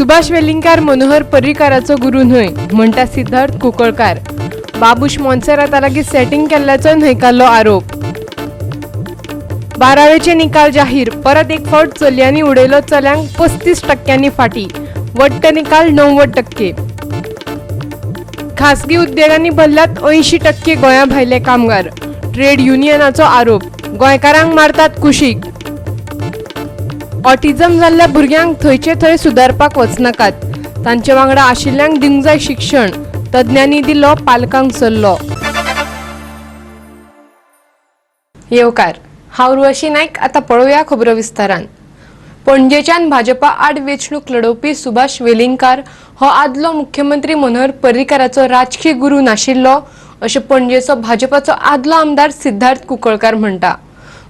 सुभाष वेलिंगकार मनोहर पर्रीकाराचो गुरू न्हय म्हणटा सिद्धार्थ कुंकळकार. बाबूश मोन्सेराता लागीं सेटिंग केल्ल्याचो न्हयकारलो आरोप. बारावेचे निकाल जाहीर, परत एक फावट चलयांनी उडयलो चल्यांक 35% फाटी, वट्ट निकाल 90%. खासगी उद्देगांनी भरल्यात 80% गोंया भायले कामगार, ट्रेड युनियनाचो आरोप. गोंयकारांक मारतात कुशीक. ऑटिझम जाल्ल्या भुरग्यांक थंयचे थंय सुदारपाक वचनाकात, तांचे वांगडा आशिल्ल्यांक दिवंक जाय शिक्षण, तज्ञांनी दिलो पालकांक सल्लो. येवकार, हांव उर्वशी नायक. आतां पळोवया खबरो विस्तारान. पणजेच्यान भाजपा आड वेंचणूक लडोवपी सुभाष वेलिंगकार हो आदलो मुख्यमंत्री मनोहर पर्रीकाराचो राजकीय गुरू नाशिल्लो अशें पणजेचो भाजपाचो आदलो आमदार सिद्धार्थ कुंकळकार म्हणटा.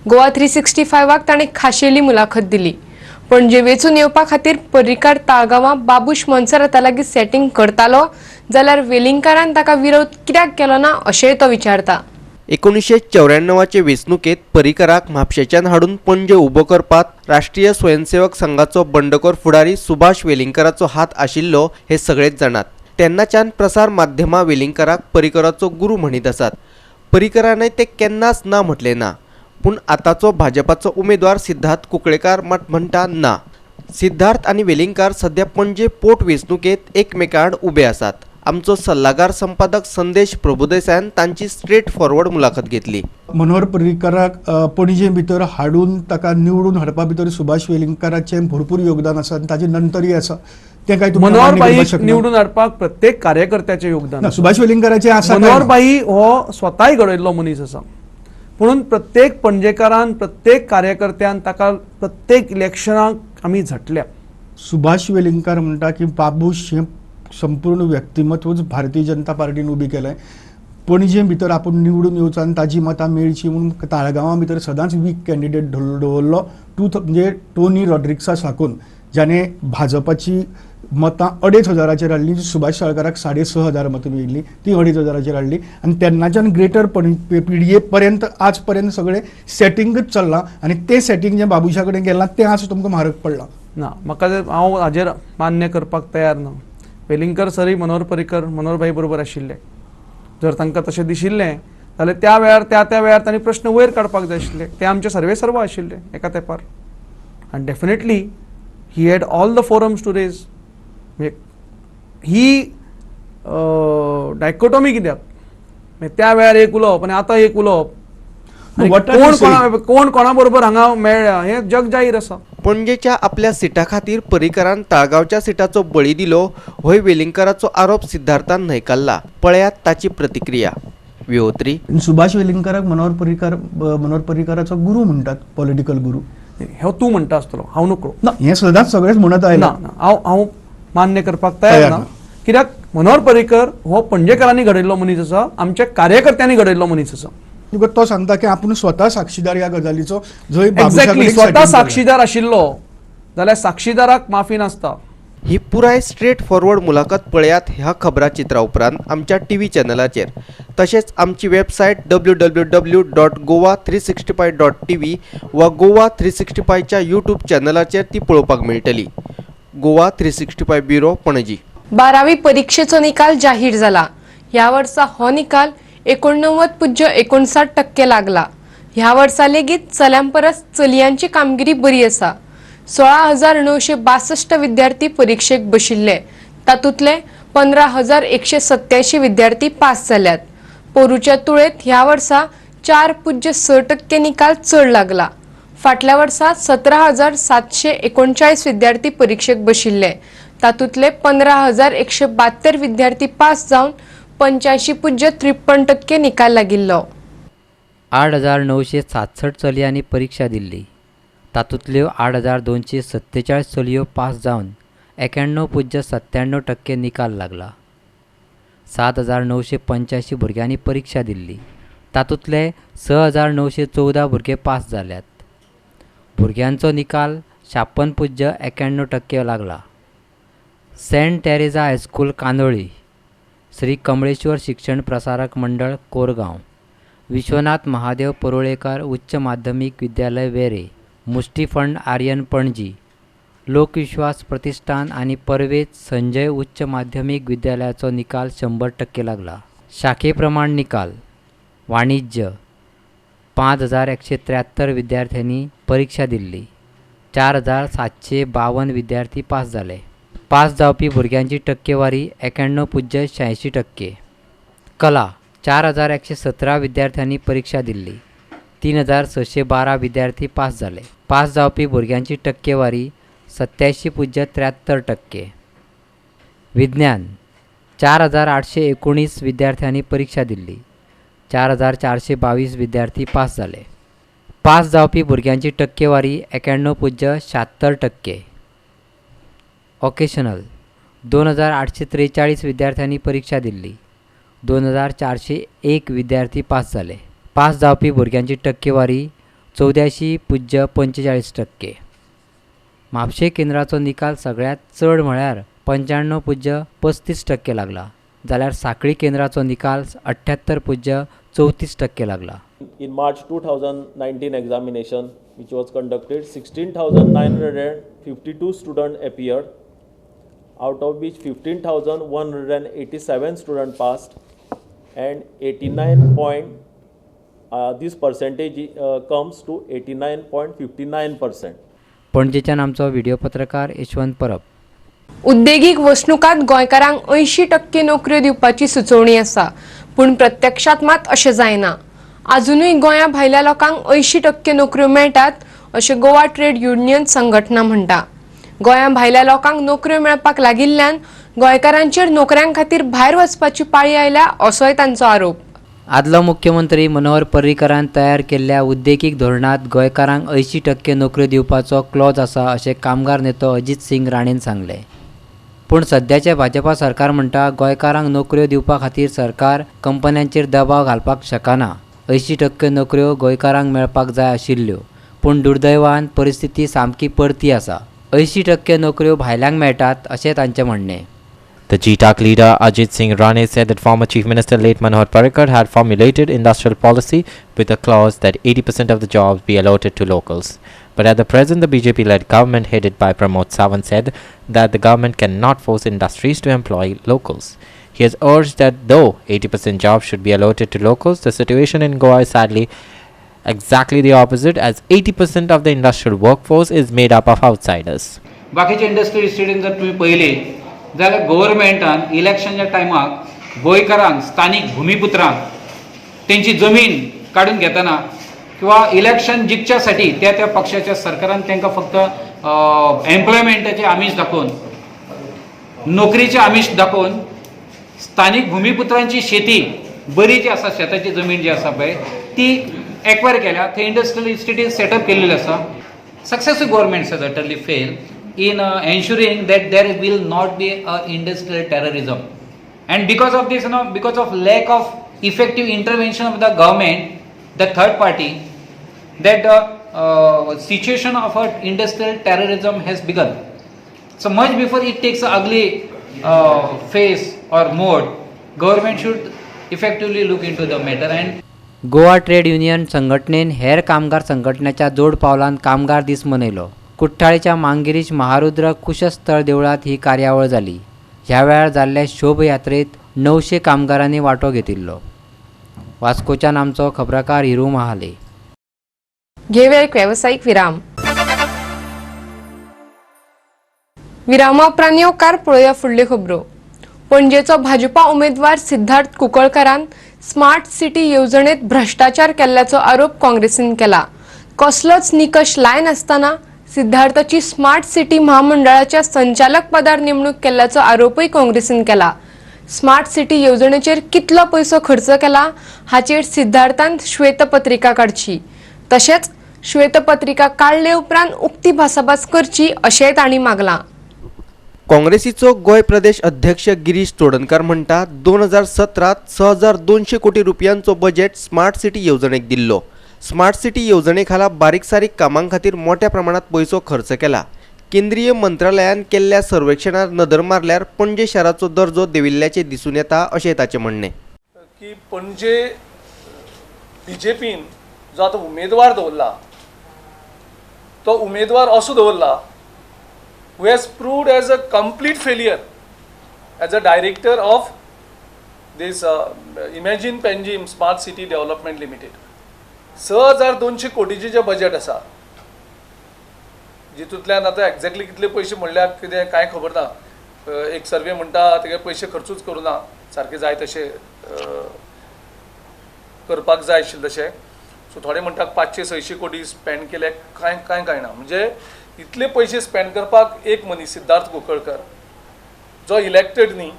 गोवा 365 ताणें खाशेली मुलाखत दिली. पणजे वेंचून येवपा खातीर पर्रीकार ताळगांवां बाबूश मोन्सेराता लागीं सेटिंग करतालो जाल्यार वेलिंगकारान ताका विरोध कित्याक केलो ना अशेंय तो विचारता. 1994चे वेंचणुकेंत पर्रीकराक म्हापशेच्यान हाडून पणजे उबो करपात राष्ट्रीय स्वयंसेवक संघाचो बंडखोर फुडारी सुभाष वेलिंगकराचो हात आशिल्लो हे सगळेच जाणात. तेन्नाच्यान प्रसार माध्यमां वेलिंगकराक पर्रीकराचो गुरू म्हणीत आसात. पर्रीकरानय ते केन्नाच ना म्हटलें ना, पूण आतांचो भाजपाचो उमेदवार सिद्धार्थ कुंकळेकार मात म्हणटा ना. सिद्धार्थ आनी वेलिंगकार सध्या पणजे पोट वेंचणुकेंत एकमेकां आड उबे आसात. आमचो सल्लागार संपादक संदेश प्रभुदेसायान तांची स्ट्रेट फॉरवर्ड मुलाखत घेतली. मनोहर पर्रीकाराक पणजे भितर हाडून ताका निवडून हाडपा भितर सुभाष वेलिंगकाराचें भरपूर योगदान आसा आनी ताजे नंतरय आसा, तें काय तुमी मनोहर मान्य करपाक भाई शकना? निवडून हाडपाक प्रत्येक कार्यकर्त्याचें योगदान ना, आसा. सुभाष वेलिंगकाराचें आसा काय मनोहर ना? भाई हो स्वताय घडयल्लो मनीस आसा, पुणून प्रत्येक पणजेकारान, प्रत्येक कार्यकर्त्यान ताका प्रत्येक इलेक्शनाक आमी झटल्या. सुभाष वेलिंगकार म्हणटा की बाबूश हें संपूर्ण व्यक्तिमत्वच भारतीय जनता पार्टीन उबी केलें. पणजे भितर आपूण निवडून येवचो आनी ताजी मतां मेळची म्हणून ताळगांवां भितर सदांच वीक कॅन्डिडेट दवरलो. टू म्हणजे टोनी रॉड्रिक्सा साकून ज्याने भाजपाची मतां 2,500 हाडलीं, सुभाष साळकाराक 6,500 मतां मेळिल्लीं ती 2,500 हाडली आनी तेन्नाच्यान ग्रेटर पीडीए पर्यंत आज पर्यंत सगळें सेटिंगच चल्लां आनी तें सेटींग जें बाबूशा कडेन गेलां तें आज तुमकां म्हारग पडलां. ना, म्हाका हांव हाजेर मान्य करपाक तयार ना. वेलिंगकर सरय मनोहर पर्रीकर, मनोहर भाई बरोबर आशिल्ले. जर तांकां तशें दिशिल्लें जाल्यार त्या वेळार, त्या त्या वेळार तांणी प्रश्न वयर काडपाक जाय आशिल्ले. ते आमचे सर्वे सर्व आशिल्ले एका तेंपार आनी definitely he had all the forums to raise. म्हणजे ही डायकोटॉमी कित्याक? म्हणजे त्या वेळार एक उलोवप आनी आतां एक उलोवप आनी What are you कोण saying? कोण कोणा बरोबर हांगा मेळ्ळ्या हें जग जाहीर आसा. पणजेच्या आपल्या सिटा खातीर पर्रीकरान ताळगांवच्या सिटाचो बळी दिलो होय वेलिंगकाराचो आरोप सिद्धार्थान न्हयकारला. पळयात ताची प्रतिक्रिया. विहोत्री. सुभाष वेलिंगकाराक मनोहर पर्रीकार मनोहर पर्रीकाराचो गुरू म्हणटात, पॉलिटिकल गुरू. हो तूं म्हणटा आसतलो, हांव नकळो. ना, हें सदांच सगळेच म्हणत आयला. ना ना, हांव हांव मान्य करपाक तयार तयार ना. ना. कित्याक मनोहर पर्रीकर हो पणजेकारांनी घडयल्लो मनीस आसा, आमच्या कार्यकर्त्यांनी घडयल्लो मनीस आसा. तुका तो सांगता की आपूण स्वता साक्षीदार ह्या गजालीचो जंय बाबूशा एक्झॅक्टली कडेन स्वता setting केलें. साक्षीदार आशिल्लो जाल्यार साक्षीदाराक माफी नासता. ही पुराय स्ट्रेट फॉरवर्ड मुलाखत पळयात ह्या खबराचित्रा उपरांत आमच्या टीव्ही चॅनलाचेर, तशेंच आमची वेबसायट www.goa365.tv वा गोवा 365च्या यूट्यूब चॅनलाचेर ती पळोवपाक मेळटली. गोवा 365 ब्युरो, पणजी. बारावी परीक्षेचो निकाल जाहीर जाला. ह्या वर्सा हो निकाल 89.59% लागला. ह्या वर्सा लेगीत चल्यां परस चलयांची कामगिरी बरी आसा. 16,962 विद्यार्थी परिक्षेक बशिल्ले, तातूंतले 15,187 विद्यार्थी पास जाल्यात. पोरूच्या तुळेत ह्या वर्सा 4.6% निकाल चड लागला. फाटल्या वर्सा 17,739 विद्यार्थी परिक्षेक बशिल्ले, तातूंतले 15,172 विद्यार्थी पास जावन 85.53% निकाल लागिल्लो. 8,967 चलयांनी परिक्षा दिल्ली. तातूंतल्यो 8,247 चलयो पास जावन 91.97% निकाल लागला. 7,985 भुरग्यांनी परिक्षा दिल्ली. तातूंतले 6,914 भुरगे पास जाल्यात. भुरग्यांचो निकाल 56.91% लागला. सेंट टेरेझा हायस्कूल कांदोळी, श्री कमळेश्वर शिक्षण प्रसारक मंडळ कोरगांव, विश्वनाथ महादेव परुळेकर उच्च माध्यमीक विद्यालय वेरे, मुष्टिफंड आर्यन पणजी. लोकविश्वास प्रतिष्ठान आनी परवेज संजय उच्च माध्यमीक विद्यालयाचो निकाल 100% लागला. शाखेप्रमाण निकाल. वाणिज्य 5173 विद्यार्थ्यांनी परीक्षा दिल्ली. 4752 विद्यार्थी पास जाले. पास जावपी भुरग्यांची टक्केवारी 91.86%. कला 4117 विद्यार्थ्यांनी परीक्षा दिल्ली. 3612 विद्यार्थी पास जाले. पास जावपी भुरग्यांची टक्केवारी 87.73%. विज्ञान 4819 विद्यार्थ्यांनी परीक्षा दिल्ली. 4422 विद्यार्थी पास जाले. पास जावपी भुरग्यांची टक्केवारी 91.76%. वोकेशनल 2843 विद्यार्थ्यांनी परीक्षा दिल्ली. 2401 विद्यार्थी पास जाले. पास जावपी भुरग्यांची टक्केवारी 84.45%. म्हापशें केंद्राचो निकाल सगळ्यांत चड म्हळ्यार 95.35% लागला, जाल्यार सांखळी केंद्राचो निकाल 78.34% लागला. In March 2019 examination which was conducted, 16,952 students appeared, out of which 15,187 students passed and 89. This percentage comes to 89.59%. पणजेच्यान आमचो व्हिडिओ पत्रकार यशवंत परब. उद्देगीक वसणुकांत गोंयकारांक 80% नोकऱ्यो दिवपाची सुचोवणी आसा, पूण प्रत्यक्षात मात अशें जायना. आजुनूय गोंया भायल्या लोकांक 80% नोकऱ्यो मेळटात अशें गोवा ट्रेड युनियन संघटना म्हणटा. गोंया भायल्या लोकांक नोकऱ्यो मेळपाक लागिल्ल्यान गोंयकारांचेर नोकऱ्यां खातीर भायर वचपाची पाळी आयल्या असोय तांचो आरोप. आदलो मुख्यमंत्री मनोहर पर्रीकरान तयार केल्ल्या उद्देगीक धोरणांत गोंयकारांक 80% नोकऱ्यो दिवपाचो क्लॉज आसा अशें कामगार नेतो अजित सिंग राणेन सांगलें. पूण सद्याचें भाजपा सरकार म्हणटा गोंयकारांक नोकऱ्यो दिवपा खातीर सरकार कंपन्यांचेर दबाव घालपाक शकना. 80% नोकऱ्यो गोंयकारांक मेळपाक जाय आशिल्ल्यो, पूण दुर्दैवान परिस्थिती सामकी परती आसा. 80% नोकऱ्यो भायल्यांक मेळटात अशें तांचें म्हणणें. The GTAC leader Ajit Singh Rane said that former Chief Minister late Manohar Parrikar had formulated industrial policy with a clause that 80% of the jobs be allotted to locals. But at the present, the BJP-led government headed by Pramod Sawant said that the government cannot force industries to employ locals. He has urged that though 80% jobs should be allotted to locals, the situation in Goa is sadly exactly the opposite, as 80% of the industrial workforce is made up of outsiders. बाकीचे industrial इस्टेटीन जर तुम्ही पळयली जाल्यार गव्हर्मेंटान इलेक्शनच्या टायमाक गोंयकारांक, स्थानीक भुमिपुत्रांक तेंची जमीन काडून घेतना किंवा इलेक्शन जिखच्यासाठी त्या त्या पक्षाच्या सरकारान तांकां फक्त एम्प्लॉयमेंटाचें आमीश दाखोवन, नोकरीचें आमीश दाखोवन स्थानीक भुमिपुत्रांची शेती बरी जी आसा, शेताची जमीन जी आसा पळय ती एक्वायर केल्या. थंय इंडस्ट्रियल इस्टेटीन सेटअप केल्लेली आसा. Successive governments has utterly failed in ensuring that there will not be a industrial terrorism, and because of this, because of lack of effective intervention of the government, the third party, that situation of a industrial terrorism has begun. So much before it takes a ugly face or mode, government should effectively look into the matter and Goa trade union संघटनेन हेर कामगार संघटनेच्या जोड पावलान कामगार दीस मनयलो. कुठ्ठाळीच्या मांगिरीश महारुद्र कुशस्थळ देवळांत ही कार्यावळ जाली. ह्या वेळार जाल्ले शोभयात्रेंत 900 कामगारांनी वांटो घेतिल्लो. वास्कोच्यान आमचो खबराकार हिरू महाले. घेवया एक वेवसायीक विराम. विरामा उपरांत येवकार पळोवया फुडल्यो खबरो. पणजेचो भाजपा उमेदवार सिद्धार्थ कुंकळकारान स्मार्ट सिटी येवजणेत भ्रष्टाचार केल्ल्याचो आरोप काँग्रेसीन केला. कसलोच निकश लायनासतना सिद्धार्थाची स्मार्ट सिटी म्हामंडळाच्या संचालक पदार नेमणूक केल्ल्याचो आरोपय काँग्रेसीन केला. स्मार्ट सिटी येवजणेचेर कितलो पयसो खर्च केला हाचेर सिद्धार्थान श्वेतपत्रिका काडची, तशेंच श्वेतपत्रिका काडले उपरांत उक्ती भासाभास करची अशेंय तांणी मागलां. काँग्रेसीचो गोंय प्रदेश अध्यक्ष गिरीश चोडणकार म्हणटा 2017 6200 कोटी रुपयांचो बजेट स्मार्ट सिटी येवजणेक दिल्लो. स्मार्ट सिटी येवजणे खाला बारीक सारीक कामां खातीर मोठ्या प्रमाणात पयसो खर्च केला. केंद्रीय मंत्रालयान केल्ल्या सर्वेक्षणार नदर मारल्यार पणजे शाराचो दर्जो देंविल्ल्याचें दिसून येता अशें ताचें म्हणणें. की पणजे बीजेपीन जो आतां उमेदवार दवरला तो उमेदवार असो दवरला who has proved as a complete failure as a director of this Imagine Panjim Smart City Development Limited. 6,200 कोटीचें जें बजेट आसा जितूंतल्यान आतां एक्झॅक्टली कितले पयशे म्हणल्यार कितें कांय खबर ना. एक सर्वे म्हणटा तेगे पयशे खर्चूच करूं ना सारके जाय तशे करपाक जाय आशिल्ले तशे. सो थोडे म्हणटा 500-600 कोटी स्पेंड केले, कांय कांय कांय ना. म्हणजे इतले पयशे स्पेंड करपाक एक मनीस सिद्धार्थ गोकळकर जो इलेक्टेड न्ही,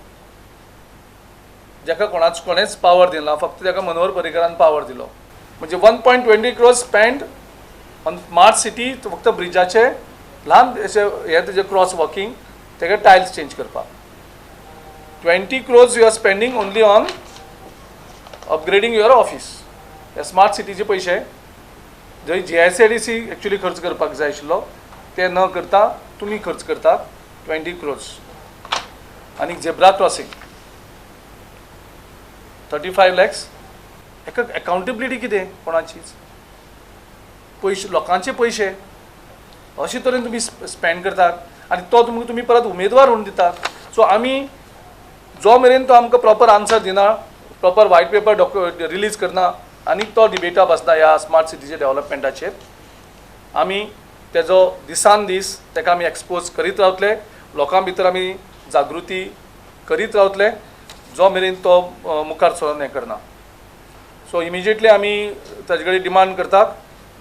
जाका कोणेच पावर दिना, फक्त ताका मनोहर पर्रीकरान पावर दिलो. म्हणजे 1.20 crore spend on smart city, फक्त ब्रिजाचे ल्हान अशे हे तेजे क्रॉस वॉकिंग तेका टायल्स चेंज करपाक. 20 crores you are spending only on upgrading your office. ह्या स्मार्ट सिटीचे पयशे जंय GSIDC actually खर्च करपाक जाय आशिल्लो ते न करता तुमी खर्च करता 20 crores. आनी झेब्रा क्रॉसिंग 35 lakhs. एका अकाउंटेबिलिटी कितें कोणाचीच, पयशे लोकांचे पयशे अशे तरेन तुमी स्पेंड करतात आनी तो तुमकां तुमी परत उमेदवार म्हणून दितात. सो आमी जो मेरेन तो आमकां प्रॉपर आन्सर दिना, प्रॉपर व्हायट पेपर रिलीज करना आनी तो डिबेटा बसना ह्या स्मार्ट सिटीच्या डेव्हलपमेंटाचेर, आमी तेजो दिसान दीस ताका आमी एक्सपोज करीत रावतले, लोकां भितर आमी जागृती करीत रावतले जो मेरेन तो मुखार सरून हें करना. सो इमिजिएटली आमी ताजे कडेन डिमांड करतात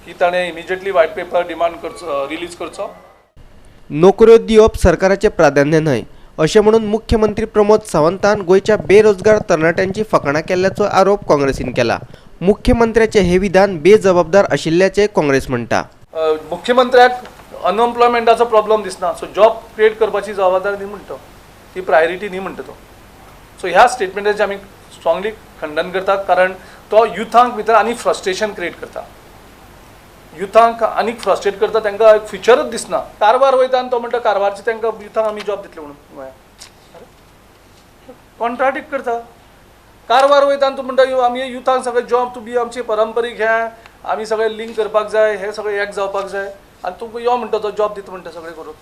की ताणें इमिजिएटली व्हायट पेपर डिमांड करचो, रिलीज करचो. नोकऱ्यो दिवप सरकाराचें प्राधान्य न्हय अशें म्हणून मुख्यमंत्री प्रमोद सावंतान गोंयच्या बेरोजगार तरणाट्यांची फकाणां केल्ल्याचो आरोप काँग्रेसीन केला. मुख्यमंत्र्याचें हें विधान बेजबाबदार आशिल्ल्याचें काँग्रेस म्हणटा. मुख्यमंत्र्याक अनएम्प्लॉयमेंटाचो प्रॉब्लम दिसना, सो जॉब क्रिएट करपाची जबाबदारी न्ही म्हणटा, ती प्रायोरिटी न्ही म्हणटा तो. सो ह्या स्टेटमेंटाचें आमी स्ट्रांगली खंडन करतात, कारण तो युथांक भितर आनी फ्रस्ट्रेशन क्रिएट करता, युथांक आनीक फ्रस्ट्रेट करता, तांकां फ्युचरच दिसना. कारवार वयता आनी तो म्हणटा कारवारचे तांकां युथांक आमी जॉब दितले म्हणून, गोंयांत कॉन्ट्राडिक्ट करता. कारवार वयता आनी तूं म्हणटा आमी युथांक सगळे जॉब, तुमी आमचे परंपरीक हें आमी सगळे लिंक करपाक जाय, हें सगळें एक जावपाक जाय, आनी तुमकां यो म्हणटा तो जॉब दिता म्हणटा सगळें करून.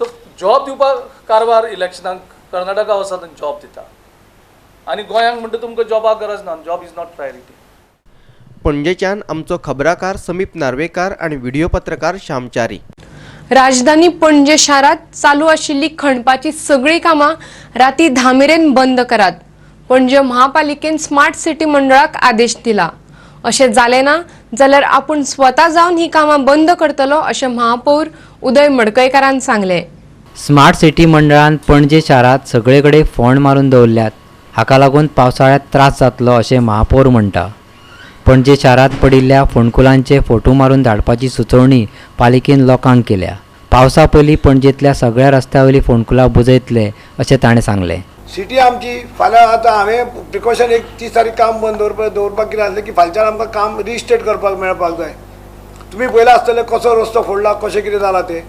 सो जॉब दिवपाक कारवार इलेक्शनाक कर्नाटका वचत आनी जॉब दिता, आनी गोंयांक म्हणटा तुमकां जॉबाक गरज ना, जॉब is not priority. पणजेच्यान आमचो खबराकार समीप नार्वेकार आनी व्हिडिओ पत्रकार श्यामचारी. राजधानी पणजे शारांत चालू आशिल्ली खणपाची सगळीं कामां राती 10 मेरेन बंद करात. पणजे महापालिकेन स्मार्ट सिटी मंडळाक आदेश दिला. अशें जालें ना जाल्यार आपूण स्वता जावन ही कामां बंद करतलो अशें महापौर उदय मडकयकारान सांगलें. स्मार्ट सिटी मंडळान पणजे शारांत सगळे कडेन फोंड मारून दवरल्यात, हाका लागून पावसाळ्यांत त्रास जातलो अशें महापौर म्हणटा. पणजे शारांत पडिल्ल्या फोंडकुलांचे फोटो मारून धाडपाची सुचोवणी पालिकेन लोकांक केल्या. पावसा पयलीं पणजेंतल्या सगळ्या रस्त्या वयलीं फोंडकुलां बुजयतले अशें ताणें सांगलें. सिटी आमची फाल्यां आतां हांवें प्रिकॉशन एक 30 तारीख काम बंद दवरपाक कितें आसलें की फालच्यान आमकां काम रिस्टेट करपाक मेळपाक जाय. तुमी पळयलां आसतलें कसो रस्तो फोडला, कशें कितें जालां तें.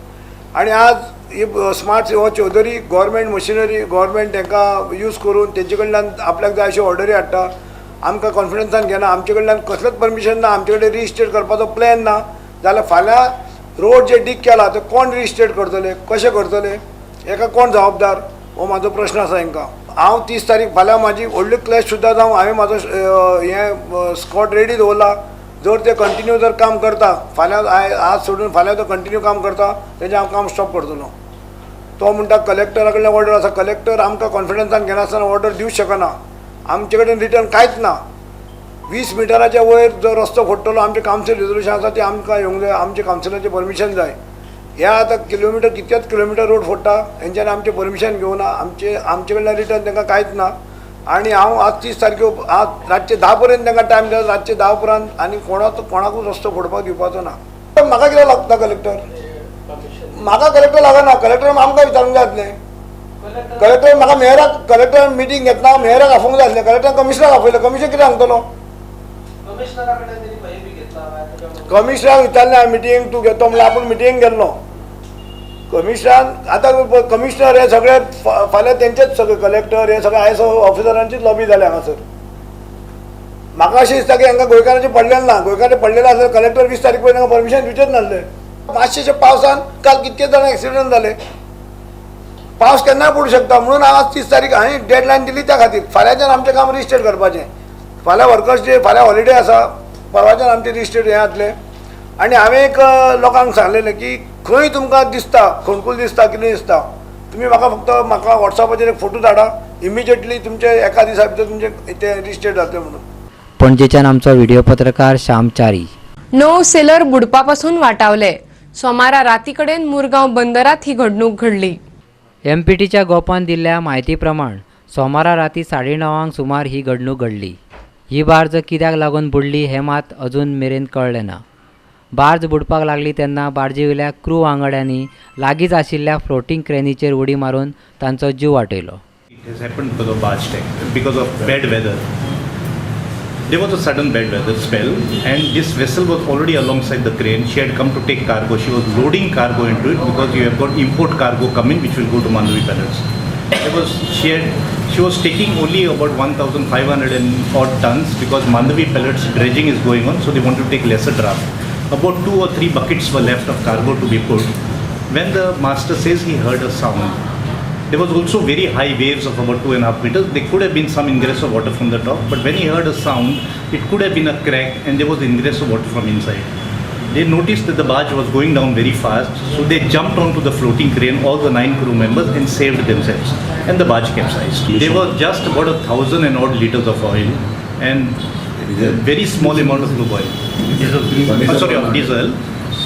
आनी आज ही स्मार्ट हो चौधरी गव्हर्मेंट मशिनरी गव्हर्मेंट तांकां यूज करून तेंचे कडल्यान आपल्याक जाय अश्यो ऑर्डरी हाडटा. आमकां कॉन्फिडन्सान घेना, आमचे कडल्यान कसलेच परमिशन ना, आमचे कडेन रिस्टेट करपाचो प्लॅन ना. जाल्यार फाल्यां रोड जे डीक केला ते कोण रिस्टेट करतले, कशें करतले, हेका कोण जबाबदार, हो म्हाजो प्रश्न आसा हेंकां. हांव 30 तारीख फाल्यां म्हाजी व्हडली क्लॅश सुद्दां जावं, हांवें म्हाजो हें स्कॉट रेडी दवरला. जर ते कंटिन्यू जर काम करता फाल्यां आज सोडून फाल्यां तो कंटिन्यू काम करता तेजें हांव काम स्टॉप करतलो. तो म्हणटा कलेक्टरा कडल्यान ऑर्डर आसा, कलेक्टर आमकां कॉन्फिडन्सान घेनासतना ऑर्डर दिवंक शकना. आमचे कडेन रिटर्न कांयच ना. 20 मिटराच्या वयर जो रस्तो फोडटलो आमचें कावन्सील रेजोल्युशन आसा तें आमकां येवंक जाय, आमचे कावन्सिलाचें परमिशन जाय. हे आतां किलोमिटर कितकेच किलोमिटर रोड फोडटा, हेंच्यांनी आमचें परमिशन घेवना, आमचे कडल्यान रिटर्न तांकां कांयच ना. आनी हांव आज 30 तारखे आज रातचे 10 पर्यंत तांकां टायम दिला, रातचे 10 उपरांत आनी कोणाकूच रस्तो फोडपाक दिवपाचो ना. म्हाका कित्याक लागता कलेक्टर, म्हाका कलेक्टर लागना. कलेक्टर आमकां विचारूंक जाय आसलें, कलेक्टर म्हाका मेयराक, कलेक्टर मिटींग घेतना मेयराक आफोवंक जाय आसलें, कलेक्टरान कमिशनराक आपयलें, कमिशनर कितें सांगतलो? कमिशनराक विचारलें हांवें मिटींग तूं घेतो म्हणल्यार आपूण मिटींग गेल्लो. कमिशनरान आतां कमिशनर हे सगळे फाल्यां तेंचेच सगळे कलेक्टर हे सगळे IAS ऑफिसरांचीच लॉबी जाल्या हांगासर. म्हाका अशें दिसता की हांकां गोंयकारांचें पडलेलें ना, गोंयकारांचें पडलेलें आसल्यार कलेक्टर 20 तारीख पर्यंत तांकां परमिशन दिवचेच नासले. मातशेच्या पावसान काल कितके जाण एक्सिडंट जाले. पावस केन्नाय पडूं शकता, म्हणून हांव आज 30 तारीख हांवें डेडलायन दिली त्या खातीर. फाल्यांच्यान आमचें काम रिस्टेट करपाचें. फाल्यां वर्कर्स डे, फाल्यां हॉलिडे आसा, परवाच्यान आमचें रिस्टेट हें जातलें. आनी हांवें एक लोकांक सांगलेलें की खंय तुमकां दिसता खणकूल दिसता कितें दिसता, तुमी म्हाका फक्त म्हाका वॉट्सॅपाचेर एक फोटो धाडा, इमिजिएटली तुमचे एका दिसा भितर तुमचें तें रिस्टेट जातलें म्हणून. पणजेच्यान आमचो व्हिडिओ पत्रकार श्याम च्यारी. 9 सेलर बुडपा पासून वाटावले. सोमारा राती कडेन मुरगांव बंदरात ही घडणूक घडली. एमपीटीच्या गोपान दिल्ल्या म्हायती प्रमाण सोमारा राती 9:30 सुमार ही घडणूक घडली. ही बार्ज कित्याक लागून बुडली हें मात अजून मेरेन कळ्ळें ना. बार्ज बुडपाक लागली तेन्ना बार्जीवयल्या क्रू वांगड्यांनी लागींच आशिल्ल्या फ्लोटींग क्रेनीचेर उडी मारून तांचो जीव वाटयलो. It has happened because of barge tech, because of bad weather. There was a sudden bad weather spell, and this vessel was already alongside the crane. She had come to take cargo. She was loading cargo into it because you have got import cargo coming, which will go to Mandovi Pellets. She was taking only about 1,500 and odd tons because Mandovi Pellets dredging is going on, so they want to take lesser draft. About 2 or 3 buckets were left of cargo to be put. When the master says he heard a sound, there was also very high waves of about 2.5 meters. There could have been some ingress of water from the top, but when he heard a sound, it could have been a crack and there was ingress of water from inside. They noticed that the barge was going down very fast, so they jumped onto the floating crane, all the 9 crew members, and saved themselves. And the barge capsized. There was just about 1,000 and odd liters of oil and a very small amount of lube oil. Sorry, of diesel.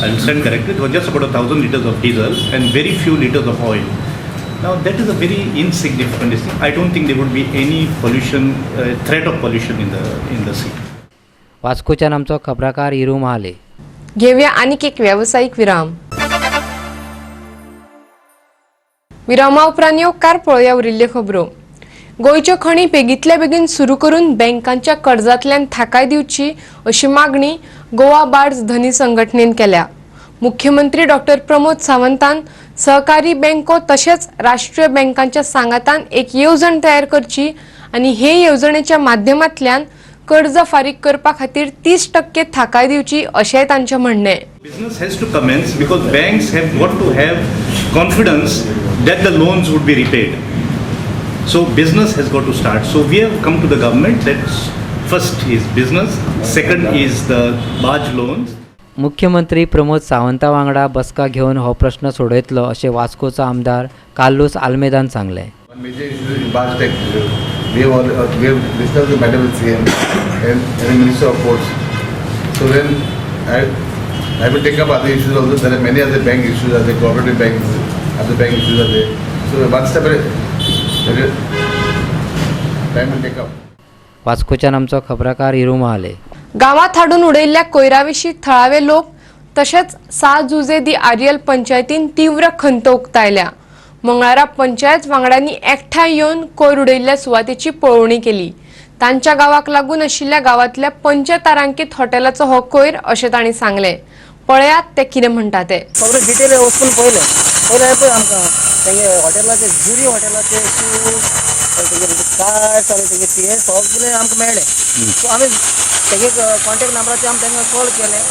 I will stand corrected. It was just about 1,000 liters of diesel and very few liters of oil. Now that is a very insignificant thing. I don't think there would be any pollution, threat of pollution in the sea. वास्कोच्यान आमचो खबराकार इरू महाले. घेऊया आणखी एक व्यावसायिक विराम. विरामा उपरांत येवकार पळोवया उरिल्ल्यो खबरो. गोंयच्यो खणी बेगीतल्या बेगीन सुरू करून बँकांच्या कर्जांतल्यान थाकाय दिवची अशी मागणी गोवा बार्ज धनी संघटनेन केल्या. मुख्यमंत्री डॉक्टर प्रमोद सावंतान सहकारी बँको तशेंच राष्ट्रीय बँकांच्या सांगातान एक येवजण तयार करची आनी हे येवजणेच्या माध्यमांतल्यान कर्ज फारीक करपा खातीर 30% थाकाय दिवची अशेंय तांचें म्हणणें. Business has to commence because banks have got to have confidence that the loans would be repaid. So business has got to start. So we have come to the government that first is business, second is the barge loans. मुख्यमंत्री प्रमोद सावंता वांगडा बसका घेवन हो प्रश्न सोडयतलो अशें वास्कोचो आमदार कार्लूस आल्मेदान सांगलें. Major issue is barge tax. We have discussed the matter with CM and the Minister of Ports. So then I will take up other issues also. There are many other bank issues, other cooperative banks, other bank issues are there. So one step at a time will take up. वास्कोच्यान आमचो खबराकार इरू महाले. गांवांत हाडून उडयल्ल्या कोयरा विशीं थळावे लोक तशेंच सा जुजे दी आरियल पंचायतीन तीव्र खंत उक्तायल्या. मंगळारा पंचायत वांगड्यांनी एकठांय येवन कोयर उडयल्ल्या सुवातेची पळोवणी केली. तांच्या गांवाक लागून आशिल्ल्या गांवांतल्या पंचतारांकीत हॉटेलाचो हो कोयर अशें तांणी सांगलें. पळयात ते कितें म्हणटा ते. सगळें डिटेल वचून पळयलें पयलें पळय आमकां तेंगे हॉटेलाचे जुरी हॉटेलाचे शूज तेंगे कार्ड्स आनी तेंगे ते सगळें आमकां मेळ्ळें. सो आमी तेंगे कॉन्टेक्ट नंबराचेर आमी तांकां कॉल केलें,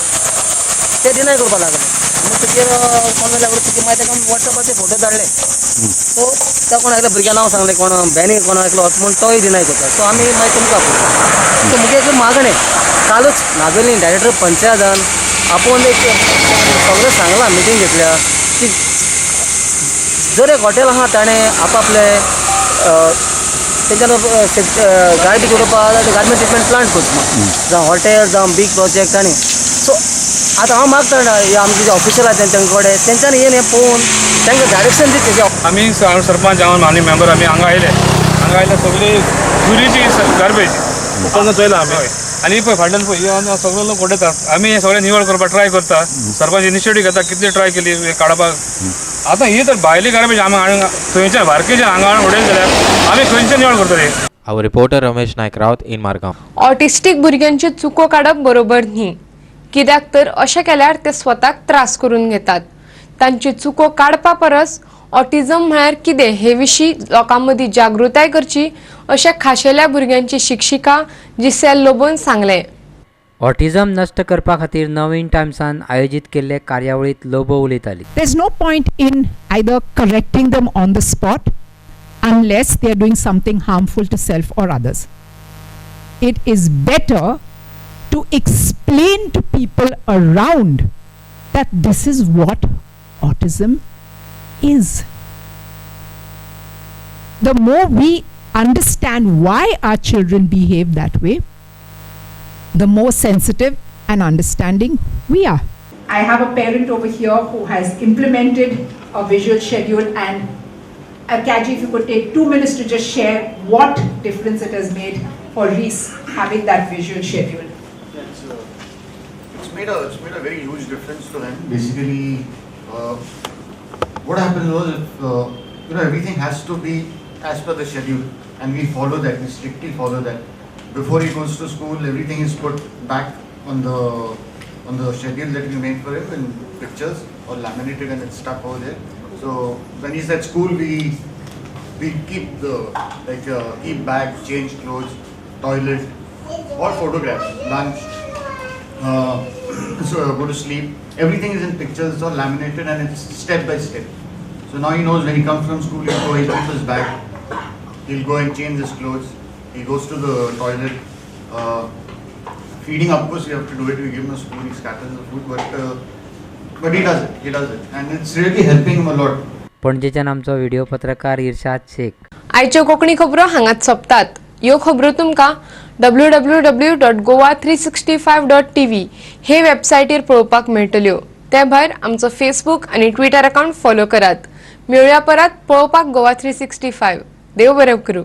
ते डिनाय करपाक लागले. म्हणटकीर कोण लागलो तुगे मागीर ताका वॉट्सएपाचेर फोटो धाडले. सो त्या कोण एकल्या भुरग्या नांव सांगलें, कोण बॅनी कोण एकलो म्हूण तोय डिनाय करता. सो आमी मागीर तुमकां आपयता. सो मुगे एक मागणें कालूच नागोली डायरेक्टर पंचायतान आपोवन एक सगळें सांगलां, मिटींग घेतल्या की जर एक हॉटेल आहा ताणें आपआपलें तेंच्यान गार्बेज उडोवपाक गार्बेज ट्रिटमेंट प्लांट करचो, जावं हॉटेल जावं बीग प्रोजेक्ट. आनी सो आतां हांव मागता आमचे जे ऑफिशियल आहा तेंच्या कडेन तेंच्यांनी येवन हें पळोवन तांकां डायरेक्शन दिवचें. आमी सरपंच जावन आनी मेंबर आमी हांगा आयले, हांगा आयले सगळी जुरीची गार्बेज ओपन चोयला आमी. आनी पळय फाटल्यान पळय सगळे लोक उडयतात. आमी हे सगळें निवळ करपाक ट्राय करता, सरपंच इनिशिएटीव घेता, कितली ट्राय केली काडपाक. आतां ही तर भायली गार्बेज आमी हाडून थंयच्यान भारकेच्यान हांगा हाडून उडयली जाल्यार आमी खंयच्यान निवळ करतले. Our reporter Ramesh Naik Raut in Margao. Autistic भुरग्यांच्यो चुको काडप बरोबर न्ही, कित्याक तर अशें केल्यार ते स्वताक त्रास करून घेतात. तांच्यो चुको काडपा परस ऑटिझम म्हळ्यार कितें हे विशीं लोकां मदीं जागृताय करची अशें खाशेल्या भुरग्यांची शिक्षिका जिसेल लोबोन सांगलें. ऑटिझम नश्ट करपा खातीर नवीन टायम्सान आयोजीत केल्ले कार्यावळींत लोबो उलयताली. There's no point in either correcting them on the spot unless they are doing something harmful to self or others. It is better to explain to people around that this is what autism is. The more we understand why our children behave that way, the more sensitive and understanding we are. I have a parent over here who has implemented a visual schedule, and Kaji, if you could take 2 minutes to just share what difference it has made for Reese having that visual schedule. Yeah, it's made a very huge difference to him. Basically, what happened was, if, everything has to be as per the schedule, and we follow that. We strictly follow that. Before he goes to school, everything is put back on the schedule that we made for him in pictures or laminated, and it's stuck over there. So when he's at school, we keep the like keep bag, change clothes, toilet, all photographs, lunch, so go to sleep. Everything is in pictures, it's all laminated and it's step by step. So now he knows when he comes from school, he'll go, he'll keep his bag, he'll go and change his clothes, he goes to the toilet. Feeding, of course, we have to do it. We give him a spoon, he scatters the food, but he does it, and it's really helping him a lot. पणजेच्यान आमचो video पत्रकार इर्शाद शेख. आयच्यो कोंकणी खबरो हांगाच सोंपतात. ह्यो खबरो तुमकां www.goa365.tv हे वेबसायटीर पळोवपाक मेळटल्यो. ते भायर आमचो फेसबूक आनी ट्विटर अकावंट फॉलो करात. मेळुया परत पळोवपाक गोवा 365. देव बरें करूं.